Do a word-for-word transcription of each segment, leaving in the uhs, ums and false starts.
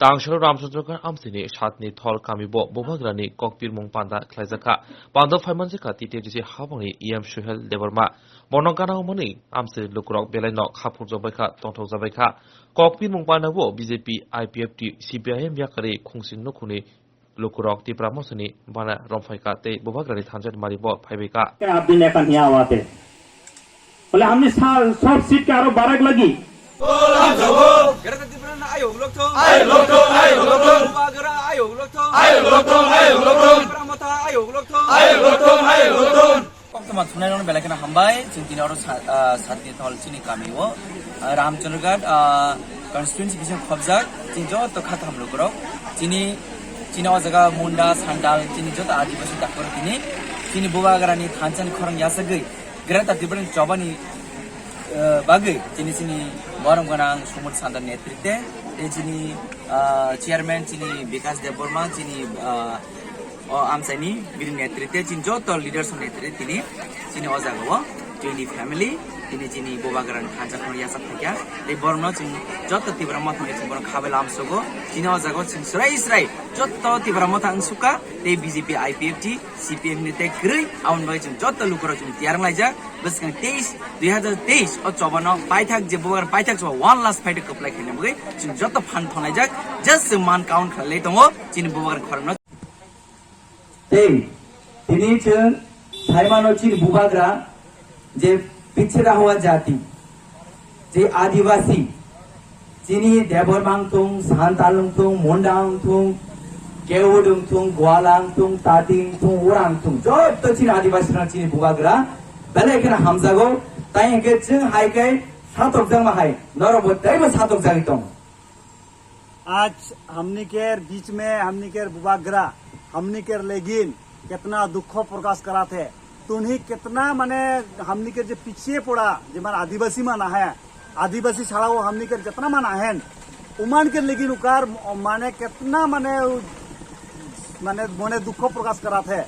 Tangselo Ramchandra Ghat amchaini satni thol kami bo bubagrani kokpirmung panda khlaijakha. Panda phaimanjakha T T D C habangni E M Suhel Debbarma. Bono gana hwnwi amchaini lukurok belaino khaphurjak baikha, tongthokjak baikha. Kokpirmung panda bo B J P, I P F T, C P I M yakarwi khungsing nukhungni lukurok Tipra Mothani bana romphaikha tei bubagrani thansa mari bo phaibaikha. आप दिन एखन यहाँ आते। बोले, हमने सा-, सब सीट के आरो बारह लगी। Greater Tipraland ayok lokthong. Ayok lokthong, ayok lokthong. Bubagra ayok lokthong. Ayok lokthong, ayok lokthong. Tipra Motha ayok lokthong. Ayok lokthong, ayok lokthong. Koktwma thungnai rokno belai kheno hambai. Chwng tini oro sa-, ah, satni thol chini kami o, ah, Ramchandraghat, ah, constituency bising khobjak. Chini joto kha kaham lukurok. Chini, chini o jaga Munda, Santal, chini joto Adibasi dakor tini. Chini bubagrani thansa ni khorang yasagwi. Greater Tipraland chobani, eh, bagwi chini chini borom gwnang Sumut Santa netrite, tei chini, ah, chairman chini Bikas Debbarma, chini, ah, o amchaini bini netrite, chini joto leaders netrite tini chini o jaga o chini family, tini chini bubagrani thansa khorang yasakha, tei boromno chini joto Tipra Mothani chini borom khabai lamsogo, chini o jaga o chini srai srai joto Tipra Motha wngsuka, tei B J P, I P F T, C P M ni tei kwrwi, aboni bagwi chwng joto lukurok chwng tiyar wnglaijak. Bwskang teis, dui hazar teis o chobano paithak je bubagrani paithak choba one last fight kwplai khaina bagwi chwng joto phan thanglaijak. Just chwng man count khlai tongo chini bubagrani khorangno. Tei tini chwng saimano chini bubagra je pichhera hua jati, je Adibasi, chini Debbarma wngthung, Santal wngthung, Munda wngthung, Kewud wngthung, Gwala wngthung, Tati wngthung, Ura wngthung, joto chini Adibasi rok chini bubagra belai kheno hamjago, tai hwnkhe chwng hai khe satokjakma hai, norokbo teibo satokjagwi tongo. आज हमनी के बीच में हमनी के बुबाग्रा, हमनी के लेगिन कितना दुख प्रकाश करात है। तुन्ही कितना माने हमनी के जे पीछे पड़ा, जे माने आदिवासी माना है, आदिवासी छाड़ा वो हमनी के जितना माना है, उमान के लेगिन उकार माने कितना माने, माने, माने दुख प्रकाश करात है।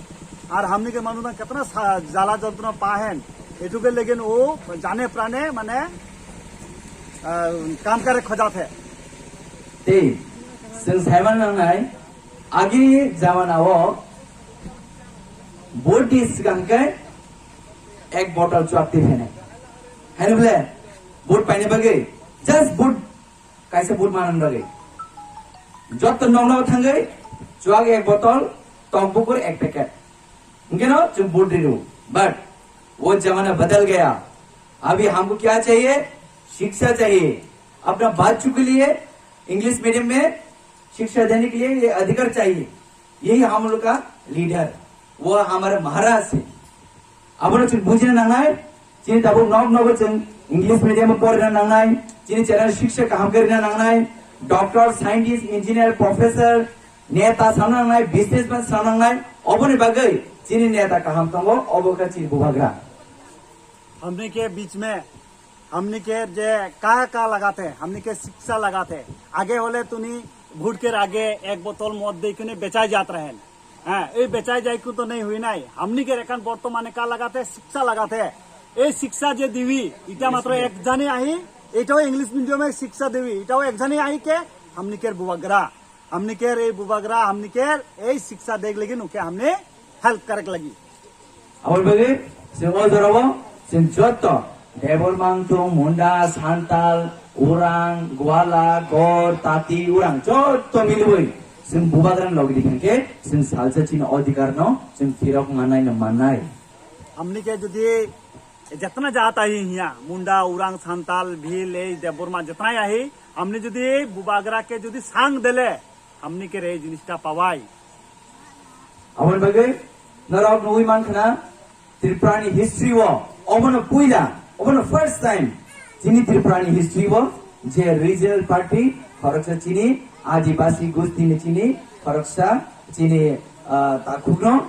और हमनी के मानुदा कितना सा-, जाला जंत्रणा पा है, एटू के लेगिन वो जाने प्राणे माने, आ, काम करे खोजात है। Tei chwng saiman nangnai, agini jamanao vote ni swkang khe ek bottle chuak twi phainai. Haino bole vote paina bagwi, just vote, kaisa vote manna bagwi. Jotto nokno thangwi chuak ek bottle, tok bukur ek packet. Hwnkhe no chwng vote rw. But wo zamana badal gaya. Abhi humko kya chahiye? Shiksha chahiye. Apna bachcho ke liye English medium mein shiksha dene ke liye ye adhikar chahiye. Yehi hum log ka leader, wo hamare Maharaj hai. Abono chwng bujina nangnai, chini tabuk nok nogo chwng English medium o porina nangnai, chini chera shiksha kaham khe rina nangnai, doctor, scientist, engineer, professor, neta sana nangnai, businessman sana nangnai, oboni bagwi chini neta kaham tongo, obo khe chini bubagra. हमनी के बीच में हमनी के जे का का लगाते, हमनी के शिक्षा लगाते। आगे होले तुनी भुटकेर आगे एक बोतल मद दे के बेचाई जात रहे। हाँ, ये बेचाई जाए को तो नहीं हुई नहीं। हमनी के एखन वर्तमाने का लगाते, शिक्षा लगाते। ये शिक्षा जे दीवी, इटा मात्र एक जने आई, इटाओ इंग्लिश मीडियम में शिक्षा दीवी, इटाओ एक जने आई के हमनी के बुबागरा, हमनी के रे बुबागरा, हमनी के ये शिक्षा देख लेकिन उके हमने हेल्प करे लगी। Aboni bagwi chwng o jorao chwng jotto Debbarma wngthung, Munda, Santal, Urang, Gwala, Gor, Tati, Urang jotto milibwi chwng bubagrani logi di khe chwng salsa chini odhikar no chwng phirok mannai no mannai. हमनी के जदि जितना जात आई हियाँ, मुंडा, उरांग, संताल, भील, ए देवबर्मा जितना आई, हमनी जदि बुबागरा के जदि सांग देले, हमनी के रे जिनिसटा पावाई। Aboni bagwi norok nugwi mankha na, Tripurani history o obono puila, obono first time chini Tripurani history o je regional party khoroksa chini Adibasi gustini chini khoroksa chini, ah, takhukno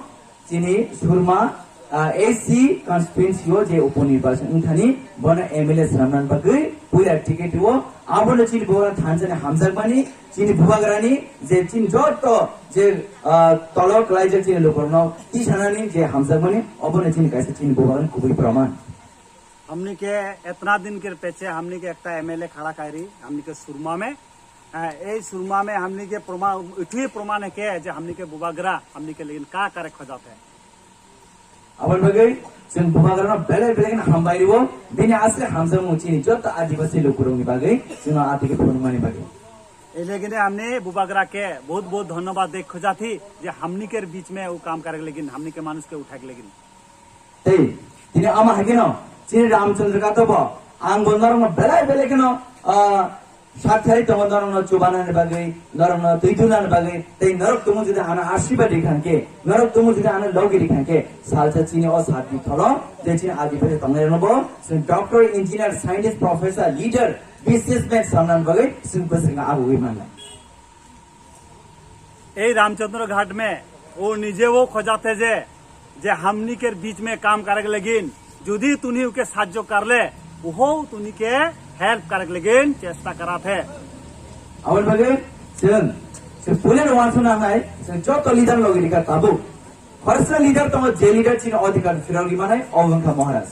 chini Surma, ah, A C constituency o je uponirbachan wngthani bono M L A swnamnani bagwi puila ticket o abono chini bono thansa ni hamjakmani chini bubagrani je chini jotto je, ah, tolo kwlaijak chini lukurokno tisanani je hamjakmani, obono chini kaisa chini bubagrani kubui proman. हमनी के इतना दिन के पीछे हमनी के एकटा M L A खड़ा करी, हमनी के सुरमा में, हाँ, এই সুরমা মে হামনি কে প্রমাণ, ইঠুই প্রমাণ হে কে যে হামনি কে বুবাগ্রা হামনি কে লেগিন কা কারে খোজাতে। Aboni bagwi chwng bubagrano belai belai kheno hambai rwo, bini aswk hamjakmung chini joto adibasi lukurokni bagwi chwngno atwikhe phunukmani bagwi. Ei lega hamni bubagra ke bahut bahut dhanyabad dekho jati je hamni ker bich mein wo kaam karne ke liye, hamni ke manush ke uthane ke liye. Tei tini ama hai kheno chini Ramchandra Kato bo ang bo norokno belai belai kheno, ah, Sathai tongo norokno chubanani bagwi, norokno twi thunani bagwi, tei norok tumung jodi ano asirwad rikha khe, norok tumung jodi ano logi rikha khe, salsa chini o sat ni thoro, tei chini adi phai tongnai rokno bo, chwng doctor, engineer, scientist, professor, leader, businessman samnani bagwi, chwng bwswkno abugwi mannai. এই রামচন্দ্র ঘাট মে ও নিজেও খোঁজাতে যে, যে হামনিকের বিচ মে কাম করেক লেগিন, যদি তুনি ওকে সাহায্য করলে, ওহো তুনিকে হেল্প করেক লেগিন চেষ্টা করাতে। Aboni bagwi chwng, chwng puila no wansuk nangnai, chwng joto leader logi rikha tabuk. Khoroksa leader tongo, je leader chini odhikar phirogwi manai, obo wngkha Maharaj.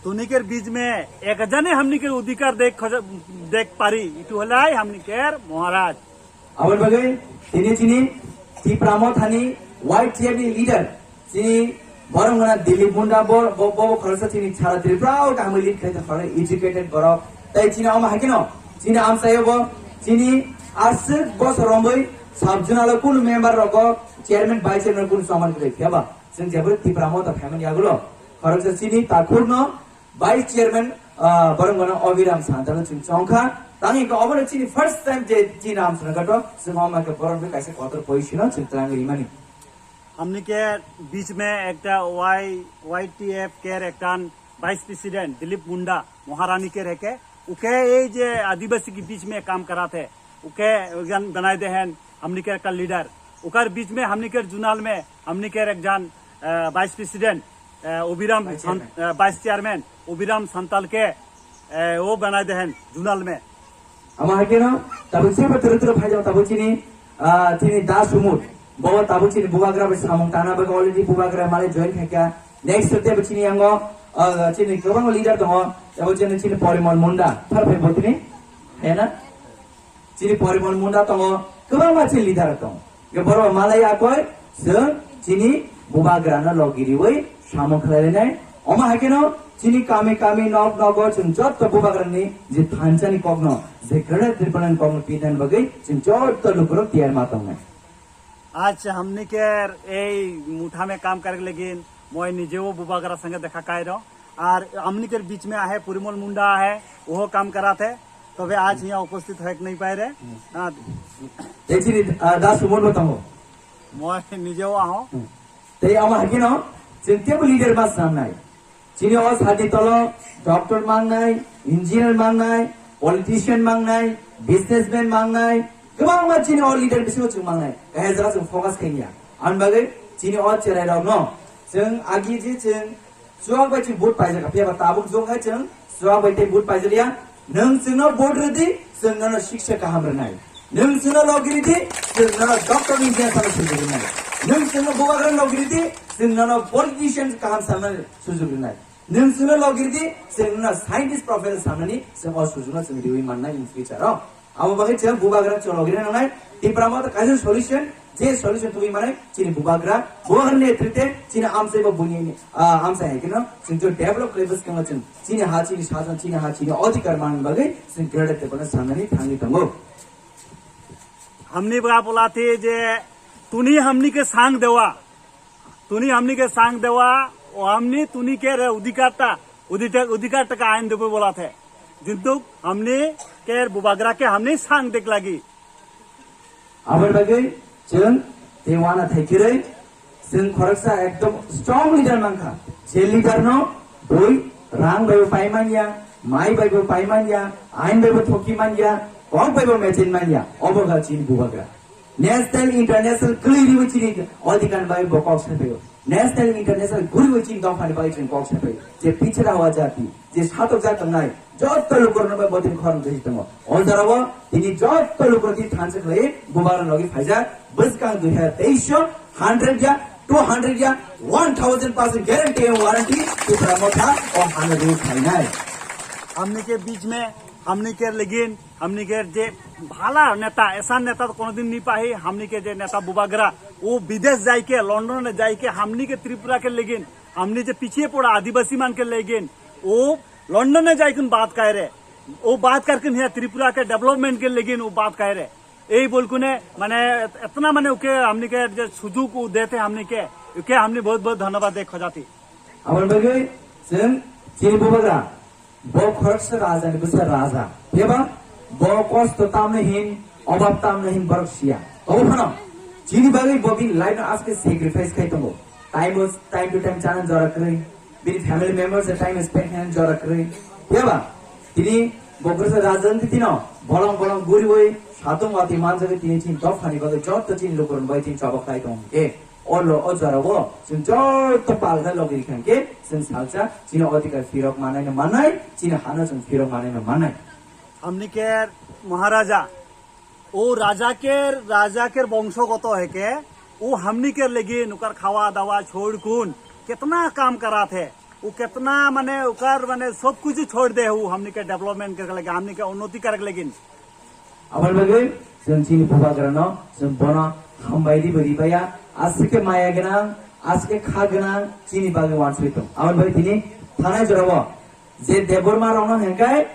তুনিকের বিচ মে এক জানে হামনিকের অধিকার দেখ খোঁজা-, দেখ পারি, ইটু হলাই হামনিকের মহারাজ। Aboni bagwi tini chini Tipra Mothani Y T F ni leader, chini borok wngkha Dilip Munda, bo, bo, bo khoroksa chini sara Tripura o kaham lead khaijak khoroksa educated borok. Tai chini omo hai kheno, chini amchaio bo, chini aswk bosor romwi sub zonal o kunu member rogo chairman, vice chairman kunu soman kwrwi phiya ba. Chwng jeboni Tipra Motha phaimani yagulo khoroksa chini takhukno vice chairman, ah, borok wngkha Abhiram Santalo chwng chongkha. Tang hwnkhe obono chini first time je chini Ramchandra Kato chwng omo khe borok khe kaisa kotor position o chwng twlang rimani. हमनी के बीच में एक Y, Y T F के एक ton vice president Dilip मुंडा महारानी के रह के, उके ये जे आदिवासी के बीच में काम करा थे, उके एक जन बनाए दे हैं हमनी के का लीडर। उकर बीच में हमनी के जुनाल में हमनी के एक जन, अ, वाइस प्रेसिडेंट, अ, ओबीराम वाइस सं-, चेयरमैन। अ, वाइस चेयरमैन ओबीराम संताल के, अ, वो बनाए दे हैं जुनाल में। Ama hai kheno tabuk sebo turu turu phaijak tabuk chini, ah, chini Da Sumut. Bo tabuk chini bubagra bai samung tangna bagwi already bubagra malai join khaikha. Next step chini yango, ah, chini kwbangma leader tongo. Abo chini, chini Porimol Munda. Thar phai bo tini. Hai na? Chini Porimol Munda tongo. Kwbangma chini leader tongo. Hingke borok malai akoi chwng chini bubagrano logi riwi samung khlailainai. Omo hai kheno chini kami kami nok nogo chwng jotto bubagrani je thansani kokno, je Greater Tipraland kokno pitani bagwi chwng jotto lukurok tiyar ma tongnai. আজ হামনিকে এই মুঠামে কাম করেক লেগিন মই নিজেও বুবাগরা সঙ্গে দেখা কাইরো। আর হামনিকের বিচ মে আহে পরিমল মুন্ডা আহে, ওহো কাম করাতে। তবে আজ হিয়া উপস্থিত হয়ে নেই পারে। হ্যাঁ। Tei chini, ah, Da Sumut bo tongo. Moi nijeo aho. Hmm. Tei omo hai kheno chwng teibo leader ma swnamnai. Chini o sati tolo doctor mangnai, engineer mangnai, politician mangnai, businessman mangnai, kwbangma chini o leader bisingo chwng mangnai. Kahai jaga chwng focus khaimya. Ani bagwi chini o cherai rokno chwng agi je chwng Chuak bai chwng vote paijak kha, phiya ba tabuk jok hai chwng chuak bai tei vote paijak ya. Nwng chwngno vote rwdi, chwng nono siksa kaham rwnai. Nwng chwngno logi rwdi, chwng nono doctor engineer sano sujuk rwnai. Nwng chwngno bubagra logi rwdi, chwng nono politician kaham sanani sujuk rwnai. Nwng chwngno logi rwdi, chwng nono scientist professor sanani chwng o sujukno chwng riwi mannai in future o. Abo bagwi chwng bubagra chwng logi rwnai. Tipra Motha kaisa solution, je solution tubui manai chini bubagra, bubagra ni netrite chini amchai bo buini, ah, amchai hai kheno chwng to develop khlai bwskango chwng chini ha, chini sason, chini ha, chini odhikar manani bagwi chwng Greater Tipraland sanani thangwi tongo. हमनी बा बोला थे जे तुनी हमनी के सांग देवा, तुनी हमनी के सांग देवा, ओ हमनी तुनी के रे अधिकारता, अधिकार, अधिकार तक आइन देबो बोला थे। जिंतु हमनी के बुबागरा के हमनी सांग देक लागी। Aboni bagwi chwng tei wana thai kwrwi chwng khoroksa ekdom strong leader mankha. Je leader no bui rang bai bo pai manya, mai bai bo pai manya, ain bai bo thoki manya, kok bai bo mechin manya. Obo ga chini bubagra. National, international kwrwi riwi chini odhikar bai bo kok sai bai. National, international guriwi chini dophani bai chini kok sai bai. Je pichra hua jati, je satok jat tongnai, jotto lukurokno bai botini khorang twi tongo. O jorao tini jotto lukurok tini thansa khlai bubagra logi phaijak. Bwskang dui hazar teis o hundred ya, two hundred ya, one thousand percent guarantee and warranty Tipra Motha o hano rwi phainai. हमनी के बीच में, हमनी के लेकिन, हमनी के जे भला नेता, ऐसा नेता तो कोनोदिन नहीं पाही। हमनी के जे नेता बुबागरा, वो विदेश जाइके, लंदन में जाइके, हमनी के त्रिपुरा के लेकिन, हमनी जे पीछे पड़ा आदिवासी मान के लेकिन, वो लंदन में जाइके बात कह रहे, वो बात करके यहाँ त्रिपुरा के डेवलपमेंट के लेकिन वो बात कह रहे। यही बोल कुने माने इतना माने ओके हमनी के जे सुजोग वो देते हमनी के, ओके हमनी बहुत बहुत धन्यवाद दे खजाती। Aboni bagwi chwng chini bubagra, bo khoroksa raja ni bwsa raja. Phiya ba bo kosto tamni hin, obab tamni hin borok siya. Obo phano chini bagwi bo bini life no aske sacrifice khai tongo. Time was, time to time chana jora kwrwi, bini family members se time spend khai jora kwrwi. Phiya ba tini bo bwsa raja ni tino bolong bolong guriwi satung wati manjagwi tini chini dophani bagwi jotto chini lukurok bai tini chobok tai tongo. E, Olo o jora o chwng joto palkha logi rikha khe chwng salsa chini odhikar phirok manai no manai, chini hano chwng phirok manai no manai. Hamniker Maharaja, वो राजा के, राजा के वंशगत है के, वो हमनी के लेकिन उकर खावा दावा छोड़ कुन कितना काम करा थे, वो कितना माने उकर माने सब कुछ छोड़ दे, वो हमनी के डेवलपमेंट करके लगे, हमनी के उन्नति करके लेकिन। Aboni bagwi chwng chini bubagrano chwng bono hambai ribo ribaya, aswk khe maya gwnang, aswk khe kha gwnang chini bagwi wansugwi tong. Aboni bagwi tini thanai jorao je Debbarma rokno hwnkhai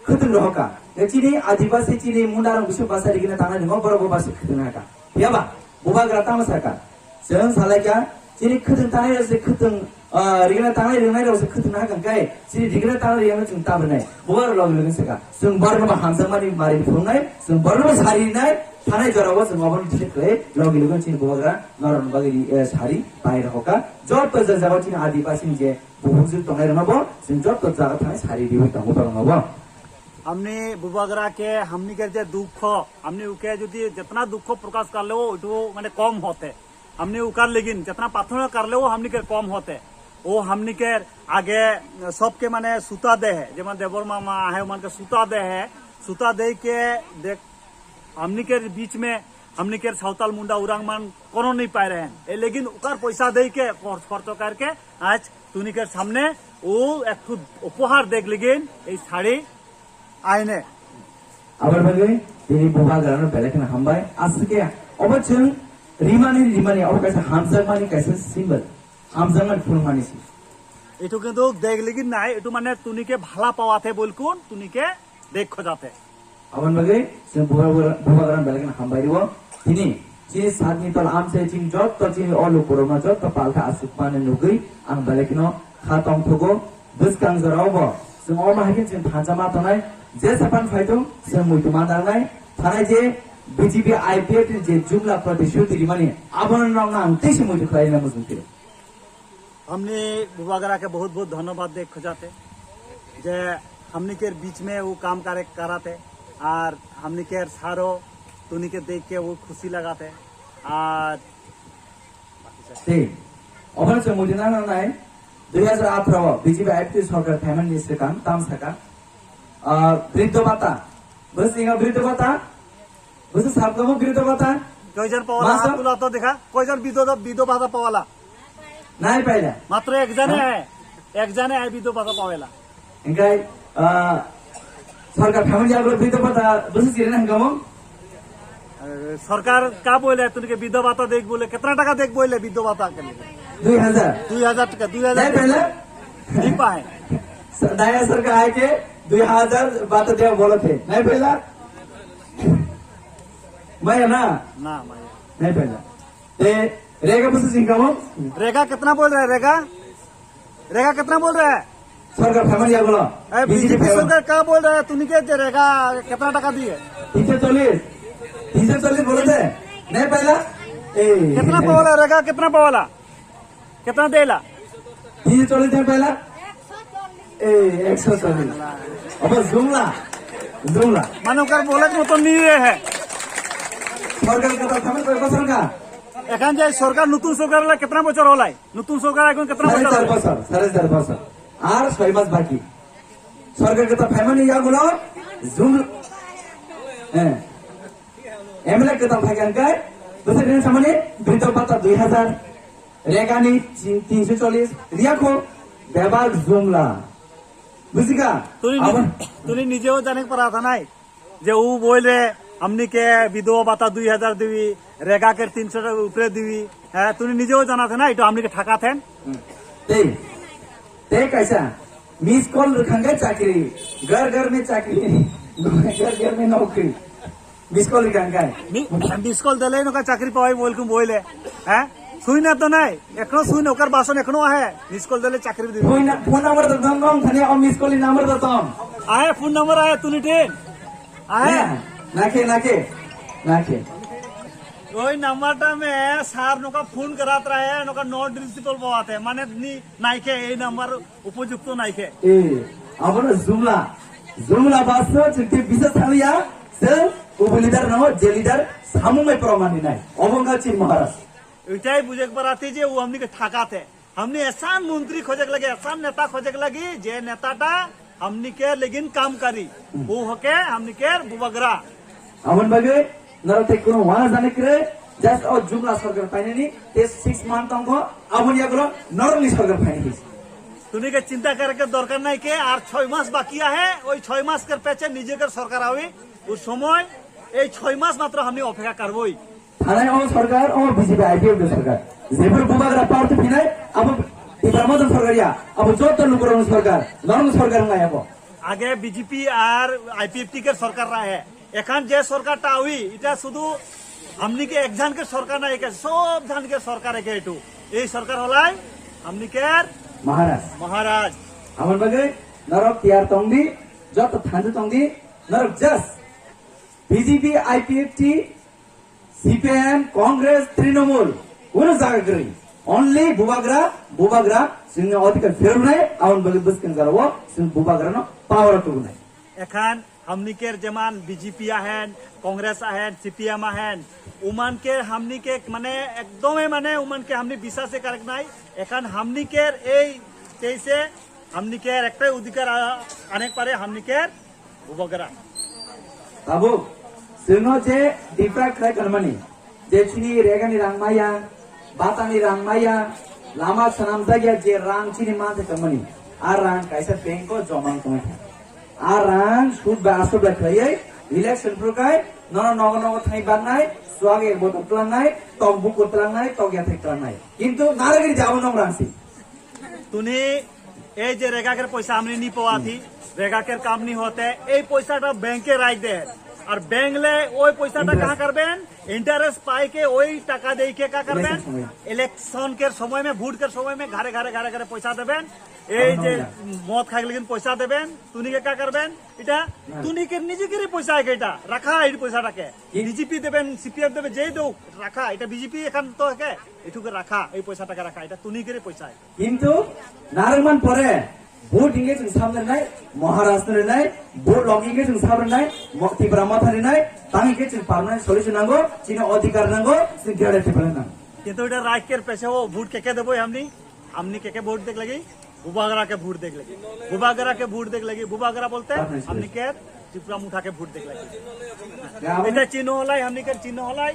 khwtwng rohorkha. Chini Adibasi chini Munda rok bisingo basa rigina tangnai ringo, borok bo basa khwtwng hakha. Phiya ba? Bubagra tamo sakha, chwng salaikha, chini khwtwng tangnai rok se khwtwng, ah, rigna tangnai ringnai rok se khwtwng na kang kai, chini rigna tangnai rigna chwng tabrinai. Bubagra logi logi sakha, chwng borno ba hamjakmani mari phungnai, chwng borno ba sari nai, thanai jora o chwng obo ni thik khlai, logi logi chini bubagra norok ni bagwi, eh, sari pai rokha. Joto je jaga chini Adibasi ni je buhukjwk tongnai rokno bo, chwng joto jaga thanai sari riwi tongo borok no bo. हमने बुबागरा के, हमनी के जे दुख, हमने उके यदि जितना दुख प्रकाश कर ले, वो तो माने कम होते। हमने उकर लेकिन जितना प्रार्थना कर ले, वो हमनी के कम होते। वो हमनी के आगे सबके माने सुता दे है, जेमन देवर मामा है, उमन के सुता दे है, सुता दे के देख, हमनी के बीच में, हमनी के सावताल मुंडा उरांग मान कोनो नहीं पाए रहे हैं। ए, लेकिन उकर पैसा दे के खर्च, खर्च करके आज तुनी के सामने वो एक ठो उपहार देख लेकिन, ये sari Aine. Aboni bagwi tini bubagrano belai kheno hambai. Aswk khe obo chwng rimani, rimani obo kaisa hamjakmani kaisa symbol. Hamjakmani phunukmani se. Itu kintu degligin nai, itu mane tunike bhala pawate bolkun, tunike dekho jate. Aboni bagwi chwng bubagra-, bubagrano belai kheno hambai rwo. Tini chini sakni tol amchai chini jotto chini o lukurokno jotto palkha aswk mani nugwi ang belai kheno kha tongthogo. Bwskang jorao bo chwng omo hai khe chwng thansa ma tongnai, je sapan phai thung chwng muitu ma nangnai, thanai je B J P I P F ni je jumla protishruti rimani abono nokna ang tei se muitu khlai na muchung phiro. हमने बुबागरा के बहुत बहुत धन्यवाद दे खोजाते, जे हमनी के बीच में वो काम करे कराते, और हमनी के सारो तुनी के देख के वो खुशी लगाते, और Tei, obono chwng muitu nang nangnai, dui hazar atharo B J P I P T sorkar phaimani swkang tam saka, ah, briddho bhata. Bwswingo briddho bhata? Bwswk sabkamo briddho bhata? কয়জন পাওয়ালা? মাসো? হাত তোলা তো দেখা। কয়জন বিধবা, বিধবা ভাতা পাওয়ালা? Nai paila. মাত্র একজনে হ্যাঁ? আয়। একজনে আয় বিধবা ভাতা পাওয়ালা। Engkai, ah, sorkar phaimani yagulo briddho bhata bwswk chirina hwnkha mo? अरे, सरकार क्या बोल रहा है? तुमके विधवा भाता देख बोले, कितना टका देख बोले विधवा भाता के लिए? Dui hazar. Dui hazar टका, dui hazar Nai paila? नहीं पाए। Daya sorkar aike dui hazar bhata dewa bolo the. Nai paila? Maya na? ना, माया। Nai paila. Te, rega bwswk chingkamo? रेगा कितना बोल रहा है, रेगा? रेगा कितना बोल रहा है? Sorkar phaimani yagulo. ए, B J P B J P phaimani. सरकार क्या बोल रहा है? तुमने क्या दे रेगा? कितना टका दिए? Tinso chollis. Tinso chollis bolo de. Nai paila? Ei. कितना पावाला रेगा? कितना पावाला? कितना देला? Tinso chollis nai paila? Ei, eksho chollis. Obo jumla. Jumla. मानो कर बोले तो नहीं है। Sorkar kota phaimani koi bosor ka? এখান যে সরকার, নতুন সরকার হলে কত বছর হলাই? নতুন সরকার এখন কত সাড়ে বছর চার হলো? বছর, সাড়ে চার বছর। Ar soi mas baki. Sorkar kota phaimani yagulo jum-, eh. M L A kota phaikan kai, bwswk rin samani, briddho bhata dui hazar, regani tin-, tinso chollis, riyakho, bebak jumla. Bujika? তুমি নিজে, Abo- তুমি নিজেও জানে পারা থা নাই। যে ও বইলে, "আমনিকে বিধবা ভাতা দুই হাজার দিবি, রেগাকের তিনশো টাকা উপরে দিবি।" হ্যাঁ, তুমি নিজেও জানাতে না, এটা আমনিকে ঠকাতেন। হুম। তেই, তেই kaisa, miss call rwkhangkhe chakri, ghar ghar mein chakri, ghar ghar mein naukri, miss call rwkhangkhe. Me-, miss call দিলে নকা চাকরি পাওয়াই বলকুম বইলে। হ্যাঁ? শুই না তো নাই, এখনো শুই না, ওকার বাসন এখনো আহে, মিস কল দিলে চাকরি দিবি। Phone na-, phone number da tong, tong, thani o miss call ni number da tong. আহে, ফোন নাম্বার আহে, তুনি টেন। আহে। হ্যাঁ, নাকে, নাকে, নাকে. ওই নাম্বারটা মে স্যার নকা ফোন করাত রাহে, নকা নট রিচেবল পাওয়াতে, মানে নি নাইকে এই নাম্বার উপযুক্ত নাইকে। এ, আমরা জুমলা, জুমলা বাসো, চুক্তি বিশেষ থালিয়া, সে, উপ লিডার নাও, যে লিডার, সামুমে প্রমাণী নাই, অবঙ্গা চিন মহারাজ. এটাই বুঝে পারাতে যে ও আমনিকে ঠকাতে। हमनी ऐसा मंत्री खोजे के लगी, ऐसा नेता खोजे के लगी, जे नेताटा हमनी के लेकिन काम करी। वो होके हमनी के बुबगरा। Amon bagwi norok tei kuno wana jani kre, just o jumla sorkar painani, tei six month tongkho, aboni yagulo norokni sorkar painani. তুমি কে চিন্তা করার দরকার নাই কে, আর ছয় মাস বাকি আহে, ওই ছয় মাস কে পেছে নিজেদের সরকার হবে, ও সময় এই ছয় মাস মাত্র আপনি অপেক্ষা করবই। Thanai o sorkar, o B J P I P F T sorkar. Jebur bubagra party phinai, abo Tipra Mothani sorkar ya, abo joto lukurokni sorkar, norokni sorkar wngnai abo. আগে বিজেপি আর আইপিএফটি কে সরকার রাহে। এখন যে সরকারটা আউই, এটা শুধু আমনিকে একজনকে সরকার না, একে সব জনকে সরকার একে এটু। এই সরকার হলাই আমনিকের Maharaj. মহারাজ। Amon bagwi norok tiyar tongdi, joto thanju tongdi, norok just B J P, I P F T, C P I M, Congress, Trinamool, কোনো জায়গা করি। Only বুবাগ্রা, বুবাগ্রা, সিংহ অধিকার ফেরুনাই, আউন বলে বুঝকেন জানো, সিংহ বুবাগ্রা নো, power টুকুনাই। এখন হামনিকের যেমন বিজেপি আহেন, কংগ্রেস আহেন, সিপিএম আহেন, উমানকে হামনিকে মানে একদমই মানে উমানকে হামনি বিশ্বাসে কারেক্ট নাই। এখন হামনিকের এই তেইশে হামনিকের একটাই অধিকার আ-, আনেক পারে হামনিকের বুবাগ্রা. Tabuk, chwngno je deprive khlai kanmani, je chini regani rang maya, batani rang maya, lama swnamjakya je rang chini mantha tongmani, a rang kaisa bank o joma wng tongkha. A rang sud bai aswk bai khlaiwi election phuru kai nono nogo nogo thangwi baknai, swag ek botol twlangnai, tok bukur twlangnai, tok yathek twlangnai. Kintu narwgwi jabo nong rang si. তুমি এই যে রেগাকের পয়সা আপনি নি পাওয়াতি, রেগাকের কাম নি হতে, এই পয়সাটা ব্যাংকে রাখ দে। আর ব্যাংক লে ওই পয়সাটা কাহা করবেন? ইন্টারেস্ট পাই কে ওই টাকা দেই কে কা করবেন? ইলেকশন কে সময় মে, ভোট কে সময় মে ঘরে ঘরে ঘরে ঘরে পয়সা দেবেন। এই যে মদ খাইলে কিন্তু পয়সা দেবেন, তুনিকে কা করবেন? এটা তুনিকে নিজেকে পয়সা আগে এটা রাখা এই পয়সাটাকে। বিজেপি দেবেন, সিপিএম দেবে, যেই দেও রাখা। এটা বিজেপি এখান তো কে এটুকে রাখা, এই পয়সাটাকে রাখা, এটা তুনিকে পয়সা। কিন্তু নারমান পরে ভোট হিংগে chwng samnai nai, Maharashtra nai, vote log হিংগে chwng samnai nai, Tipra Motha nai, tang hinkhe chwng permanent solution nango, chini অধিকার nango, chini greater Tipraland nango. কিন্তু এটা রাইকের পেছে ও ভোট কে কে দেবো আপনি? আপনি কে কে ভোট দেখ লাগি? বুবাগরা কে ভোট দেখ লাগি। বুবাগরা কে ভোট দেখ লাগি। বুবাগরা বলতে আপনি কে ত্রিপুরা মুঠা কে ভোট দেখ লাগি। এটা চিহ্ন হলাই, আপনি কে চিহ্ন হলাই।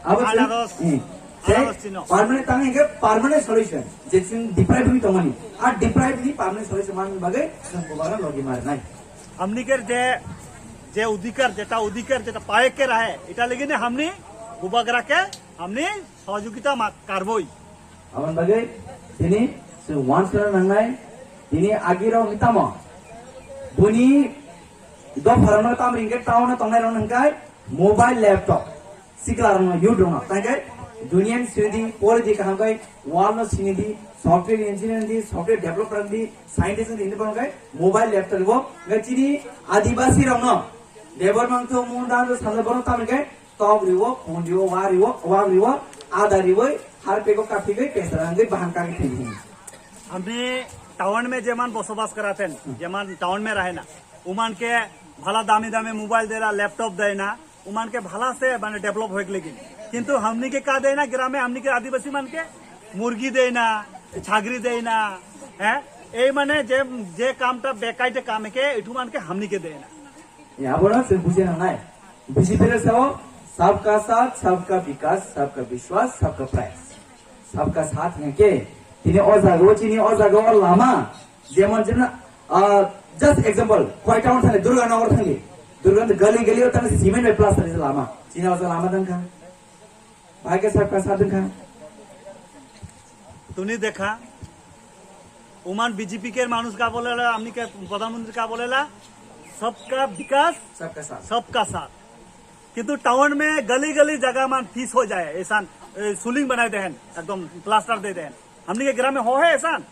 Abo chwng, Anaros, eh, anaros chino. Permanent tang hinkhe permanent solution. Je chwng deprive wngwi tongmani. A deprive ni permanent solution manna bagwi chwng bubagra logi mar nai. হামনিকের যে, যে অধিকার, যেটা অধিকার, যেটা পায়েকে রাহে, এটা লেগে নে হামনি বুবাগরাকে হামনি সহযোগিতা মা-, কারবই। Aboni bagwi tini chwng uansukna nangnai, tini agirok hitamo buni dopharano tam ringkhe town-o tongnairokno hwnkhe mobile, laptop. Sikla rokno, youth rokno, tangkhe duniani sinidi, pori di kaham khai, world no sinidi, software engineer di, software developer di, scientist di, hindi borok khai mobile laptop ribo, khai chini adibasi rokno, Debar mangtho mun dan do sanda borok tamni khai, tok ribo, phone ribo, wa ribo, wa ribo, ada ribo, har pego kaphigwi pesarangwi baham kagwi thangwi. আপনি টাউন মে যেমান বসবাস করাতেন, যেমান টাউন মে রাহে না, উমানকে ভালা দামি দামি মোবাইল দেয় না, ল্যাপটপ দেয় না, উমানকে ভালা সে মানে ডেভেলপ হয়ে গেলে কিন্তু হামনিকে কা দেয় না, গ্রামে হামনিকে আদিবাসী মানকে মুরগি দেয় না, ছাগরি দেয় না, হ্যাঁ, এই মানে যে, যে কামটা বেকাইতে কামেকে এটু মানকে হামনিকে দেয় না। Abono chwng buji nangnai. B J P rok sao, "Sabka saath, sabka vikas, sabka vishwas, sabka prayas." Sabka saath hingke, tini o jaga o, chini o jaga o lama, jemon, jemon, ah, just example, koita on thani, Durga Nagar thani. Durgant gali gali o tang cement bai plaster se lama. Chini o lama dang kha. Bhai ke sabka saath dang kha. Tuni dekha, uman B J P ke manush ka bolela, amni ke pradhan mantri ka bolela, sabka vikas, Sabka saath. Sabka saath. Kintu town mein gali gali jaga man piece ho jaye, esan, eh, suling banai dehen, ekdom plaster de dehen. Hamni ke gram mein ho hai esan?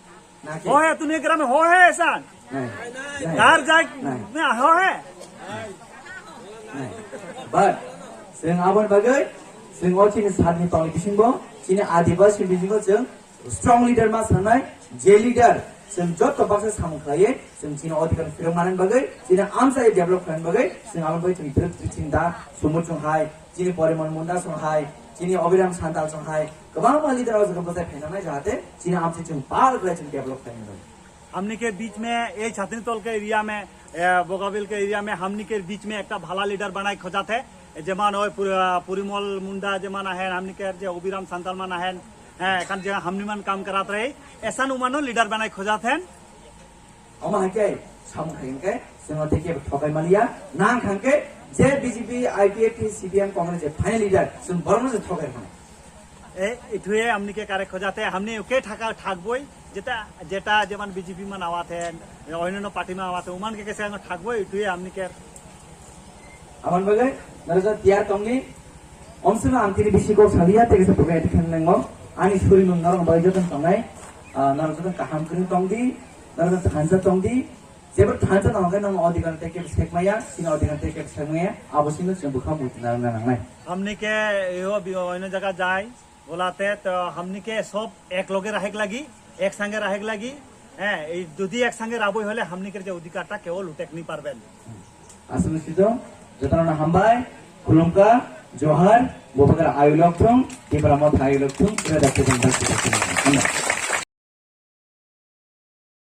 Na ki? Ho hai, tuni gram mein ho hai esan? Nahi. Nahi. Ghar jai Nahi. Mein ho hai? Nahi. But, seng abon bagai, seng o chini sani tong bisingo, chini Adibasi bisingo seng strong leader ma sanai, je leader, seng jotto baksa samung khlaiye, seng chini odhikar phirok manani bagai, chini amsa develop khlaiani bagai, seng abon bagai chini phirok chini da, Sumut song hai, chini Porimon Munda song hai, chini Abhiram Santal song hai, kwbangma leader o jaga bwchai phainanai jahate chini amchai chwng pal khlai chwng develop khlainai. हमनी के बीच में ये छतनी तल के एरिया में, ए, बोगाबिल के एरिया में हमनी के बीच में एक भला लीडर बनाए खोजात है। जेमान ओए पुर-, पुरिमल मुंडा जेमान है, हमनी के जे अभिराम संताल मान है, हैं, एखन जे हमनी मन काम करात रही, ऐसा उमानो लीडर बनाए खोजात है। Omo hai khe samung khai hwn khe chwng o tei kebo thokai maliya. Nang khan khe je B J P, I P F T, C P M, Congress je phainai leader, chwng borokno se thokai rwnai. এ, ইটোৱে আমনিকে কারে খোজাতে, আমনি ওকে থাকা থাকবই, যেটা, যেটা যেমন বিজেপি মান আওয়াতে, অন্যান্য পার্টি মান আওয়াতে, ওমানকে কেসে আনো থাকবই, ইটোৱে আমনিকে। Amon bagwi, naro tiyar tongni, omsima ang tini bisi kok saliya, tei kisa program etikhan nangmo, ani suri mung norok bagwi joton tongnai, ah, norok joton kaham kwrwng tongdi, norok joton thansa tongdi, Jebor thansa no hwnkhe nang odhikar tei kebo sekmaya, chini odhikar tei kebo sekmaya, abo sino chwng bwkha muitu narwkna nangnai. Hamni ke eho bi-, oino jaga jai, bolate to hamni ke sob ek loge rahek lagi, ek sange rahek lagi, eh, ei jodi ek sange raboi hole hamni ke je odhikar ta keo lutek ni parben. Aswk sito, jotono hambai, khulumkha, johar, bobakar ayulok thung, Tipra motha ayulok thung, kira dakti jang dakti jang.